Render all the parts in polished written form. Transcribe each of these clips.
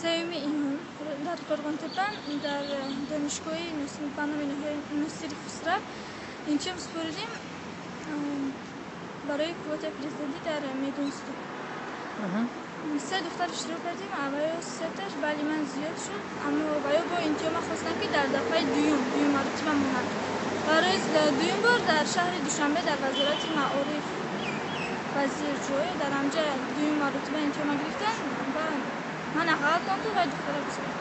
3 июн дар Қӯрғонтеппа дар донишгоҳи ба номи Носири Хусрав имтиҳон супоридем барои квотаи президентӣ дар мединститут. Се духтар иштирок кардем, аввало сеташ балли ман зиёд шуд, аммо ваё бо имтиҳонма хостам, ки дар дафъаи дуюм маротиба монад. Барои дуюм бор дар шаҳри Душанбе дар Вазорати маориф вазир ҷой дар ҳамҷа дуюм маротиба имтиҳонма гирифтан ва ман ғалатонду вай духтара гузард.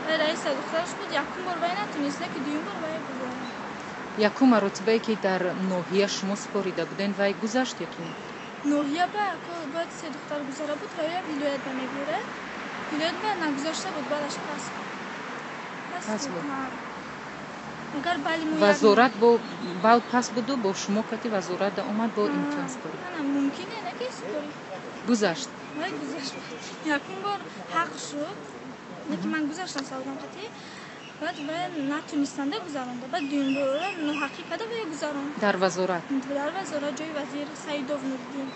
Вай раиса духтараш буд, якум бор вай натунист, ки дуюм бор вай гузард. Якум маротибае, ки дар ноҳия шумо супорида буден, вай гузашт ё ки не? Ноҳия ба бояд се духтар гузара буд, вая вилоят ба мегӯрад. Вилоят ба нагузашта буд, балаш пас буд. Пас буд. Агар балли мо Вазорат бо бал пас буду, бо шумо кати вазорат да омад, бо имтиҳон супорид. Мумкин не, ки супорид. Гузашт. Вай гузашт. Якум бор ҳақ шуд, ки ман гузаштам саводам қатӣ. Баъд вай натунистанда гузаронда. Баъд дуюм бора ноҳақӣ карда, вай гузаронд. Дар вазорат. Дар вазорат ҷои вазир Саидов Нуриддин.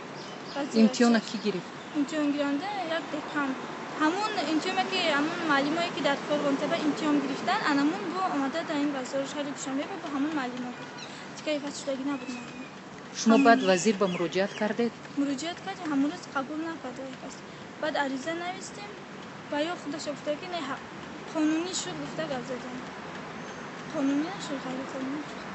Имтиҳона кӣ гирифт? Имтиҳон гиранда як декан буд. Ҳамун имтиҳоне, ки ҳамун муаллимое, ки дар Қӯрғонтеппа имтиҳон гирифтан, анамун бо омада дар ин вазорат шаҳри Душанбе бо ҳамун муаллимо буд. Дигар иваз шудагӣ набуд муаллим. Шумо баъд вазир ба муроҷиат кардед? Муроҷиат кардем, ҳамун рӯз қабул накард кас. Баъд ариза навистем, ва ё худаш гуфта, ки не, қонунӣ шуд, гуфта гап задем. Қонунӣ нашуд, ғайриқонунӣ шуд.